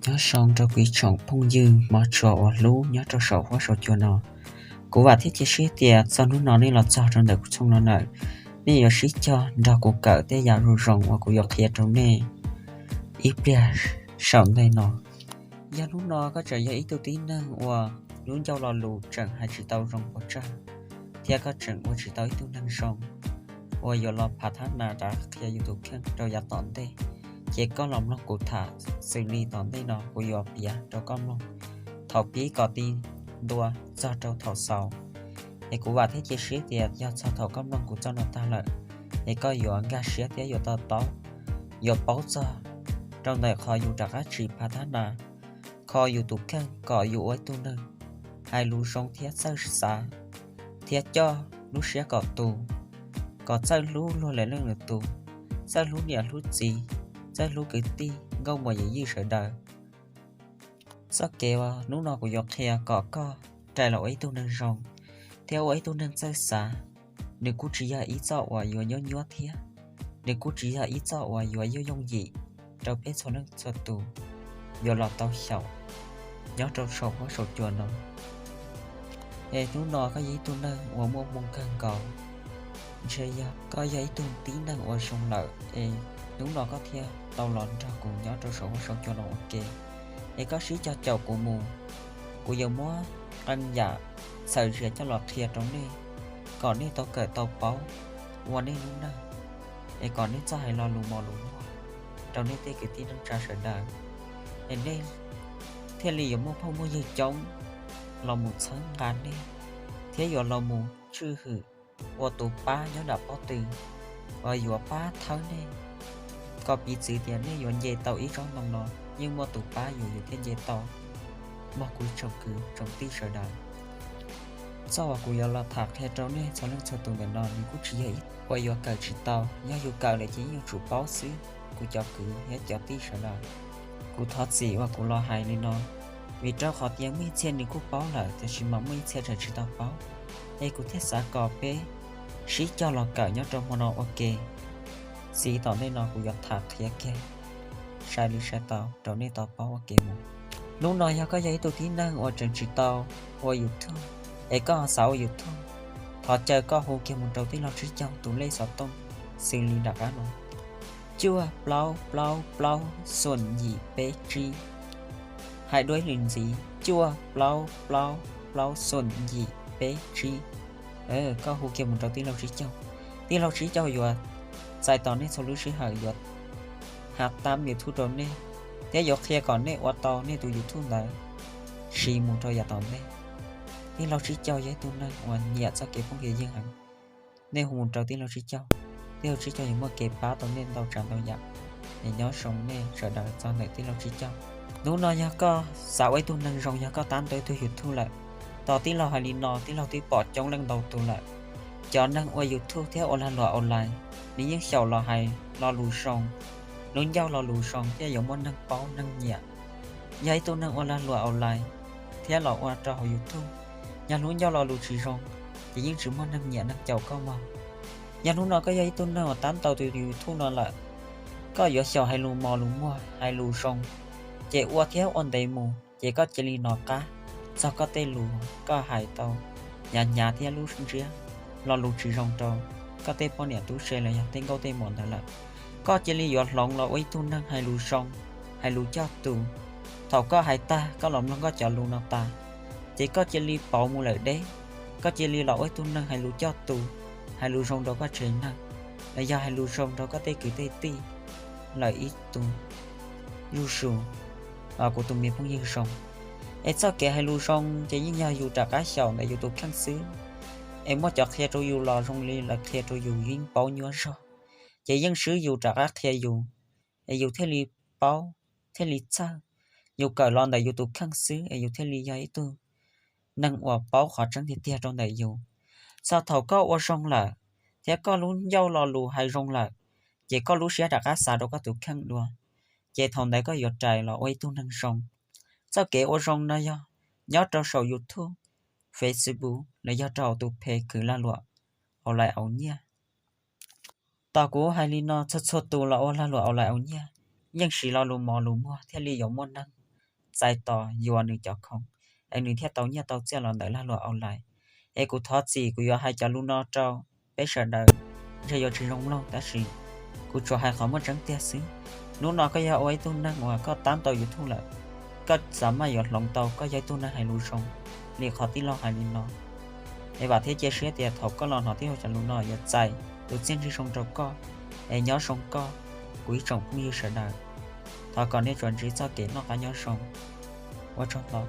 Nyob zoo rau kuv ib tsoom phooj ywg mov tshua uas hlub nyob rau saum huab saum cua no. Kuv vam thiab cia siab tias txog hnub no nej los txog rau ntawm kuv tshooj no lawm, nej yuav sib cog nrog kuv kawm tej yam zoo zoo uas kuv yuav qhia rau nej ib pliag saum ntej no. Yog hnub no koj tseem yog ib tug tib neeg uas lub ncauj lo lus tseem hais tsis tau zoo pes tsawg, thiab koj tseem ua tsis tau ib tug neeg zoo uas yuav los phav thab nas rov qhia yus tus kheej rau yav tom ntej, ces koj los mloog kuv tham xws li tom ntej no kuv yuav piav rau koj mloog thaum pib kom ti ntua txog rau thaum xaus. Es kuv vam thiab cia siab tias yog txog thaum koj mloog kuv txoj no tag lawm, es koj yuav nkag siab thiab yuav to taub, yuav paub txog rau ntawm qhov yus rov qab tsis phav thab nas, kho yus tus kheej kom yus ua ib tug neeg hais lus zoo thiab txawj xav, thiab coj lub siab kom tus, kom txawj hlub luag lwm leej lwm tus, txawj hlub niam hlub txiv, txawj hlub kwv tij nkauj muam yawm yij sawv daws. Txoj kev uas hnub no kuv yuav qhia kom koj rais los ua ib tug neeg zoo thiab ua ib tug neeg txawj xav, nws kuj tsis yog ib txoj uas yuav nyuab nyuab thiab nws kuj tsis yog ib txoj uas yuav yooj yooj yim rau peb txhua leej txhua tus yuav los tau xyaum nyob rau saum huab saum cua no. Es hnub no koj yog ib tug neeg uas muaj hmoo kawg nkaus, ntshe yog koj yog ib tug tib neeg uas zoo lawm es hnub no koj thiaj tau los nrog kuv nyob rau saum huab saum cua no ua ke. Es koj sib cog caum kuv mus, kuv yuav muab qee yam txhawm zias coj los qhia rau nej, kom nej tau kawm tau paub ua nej lub neej, es kom nej txhob hais lo lus mos lus muag rau nej tej kwv tij neej tsa sawv daws, es nej thiaj li yuav muaj phooj muaj ywg coob los mus txhawb nqa nej, thiab yuav los mus tswj hwm ua tus pab nyob nram pob tw uas yuav pab thawb nej, kom piv txwv tias nej yuav nce tau ib tsob ntoo no yeej muaj tus pab yus yus thiaj nce tau. Mog kuv tsoom kwv tsoom tij sawv daws, txoj uas kuv yuav los tham qhia rau nej txhua leej txhua tus ntawm no nws kuj tsis yog ib uas yuav kawm tsis tau, yog yus kawm lawm ces yeej yuav tsum paub xwb. Kuv cov kwv thiab cov tij sawv daws, kuv thov txim uas kuv los hais li no, vim rau qhov tias muaj ib txhia nws kuj paub lawm tiam sis mas muaj ib txhia tseem tsis tau paub, es kuv thiaj xav kom peb sib cog los kawm nyob rau hmo no ua ke. Txiv tom ntej no kuv yuav tham qhia kiag sai li sai tau rau nej tau paub ua ke mus. Hnub no yog koj yog ib tug tib neeg uas tseem tsis tau ua YouTube, es koj xav ua YouTube, thov caw koj hu kiag mus rau tij laug Tsib Caug tus lej xov tooj xws li nram qab no: cuaj plaub plaub plaub xoom yim peb tsib. Hais dua ib lwm ntxiv, cuaj plaub plaub plaub xoom yim peb tsib. Koj hu kiag mus rau tij laug Tsib Caug, tij laug Tsib Caug yuav txais tos nej txhua lub sij hawm, yuav hav tab YouTube rau nej, thiab yuav qhia kom nej ua tau nej tus YouTube ntawd siv mus rau yav tom ntej. Tij laug Tsib Caug yog ib tug neeg uas nyiam txoj kev phooj kev ywg heev. Nej hu mus rau tij laug Tsib Caug, tij laug Tsib Caug yuav muaj kev pab tau nej ntau tsav ntau yam. Es nyob zoo nej sawv daws txog ntawm tij laug Tsib Caug. Hnub no yog koj xav ua ib tug neeg zoo, yog koj tab ntau ib tug YouTube lawm, tos tij laug hais li no tij laug twb pom coob leej ntau tus lawm. Cov neeg ua YouTube thiab ua lag luam online, nws yeej xyaum los hais lo lus zoo, lub ncauj lo lus zoo thiaj yuav muaj neeg paub neeg nyiam. Yog ib tug neeg ua lag luam online thiab los ua rau hauv YouTube, yog lub ncauj lo lus tsis zoo, ces yeej tsis muaj neeg nyiam neeg caum koj mog. Yog hnub no koj yog ib tug neeg uas tab ntau tus YouTube no lawm, koj yuav xyaum hais lus mos lus muag hais lus zoo, ces ua thiab ua ntev mus ces koj cia li nov qab txog koj tej lus koj hais tau hnyav hnyav thiab lub ntsiab lo lus tsis zoo rau koj tej poj niam tub se los yog tej nkauj tej muam ntawd lawm. Koj cia li yuav hloov los ua ib tug neeg hais lus zoo, hais lus coj tus. Thaum koj hais tag koj los mloog koj cov lus no tas, ces koj cia li pauv mus lawm deb. Koj cia li los ua ib tug neeg hais lus coj tus, hais lus zoo rau koj tsev neeg, los yog hais lus zoo rau koj tej kwv tej tij lawm ib tug zuj zus, kuv tus me phooj ywg zoo. Es txoj kev hais lus zoo ces yeej yog yus rov qab xyaum ntawm yus tus kheej xwb. Es muaj cov qhia rau yus los zoo li lawv qhia rau yus yeej paub nyuaj zog, ces yeej swb yus rov qab qhia yus, es yus thiaj li paub, thiaj li txawj. Yus kawm los ntawm yus tus kheej xwb es yus thiaj li yog ib tug neeg uas paub qhov tseeb tiag tiag rau ntawm yus. Txog thaum koj ua zoo lawm, thiab koj lub ncauj lo lus hais zoo lawm, ces koj lub siab rov qab xav rau koj tus kheej dua, ces thaum ntawd koj yuav rais los ua ib tug neeg zoo. Txoj kev ua zoo no yog nyob rau saum YouTube, Facebook los yog rau hauv tus phem khwv lag luam online aus nyiaj. Tos kuv hais li no, txhua txhua tus los ua lag luam online aus nyiaj yeej siv lo lus mos lus muag thiaj li yuav muaj neeg txais tos yuav nws cov khoom, es nws thiaj tau nyiaj tau txiaj los ntawm lag luam online. Es kuv thov txim kuv yuav hais cov lus no rau peb sawv daws, ntshe yuav tsis zoo mloog tab sis kuv tsuas hais qhov muaj tseeb tiag xwb. Hnub no koj yog ua ib tug neeg uas koj tab tau YouTube lawm, koj xav maj yuav hloov tau koj yog ib tug neeg hais lus zoo li qhov tij laug hais li no. Es vam thiab cia siab tias thaum koj los hnov tij laug cov lus no yuav txais tus txiaj ntsig zoo rau koj. Es nyob zoo koj, kuv ib tsoom phooj ywg sawv daws, thov kom nej tsuas ntsib txoj kev noj qab nyob zoo. Ua tsaug ntau.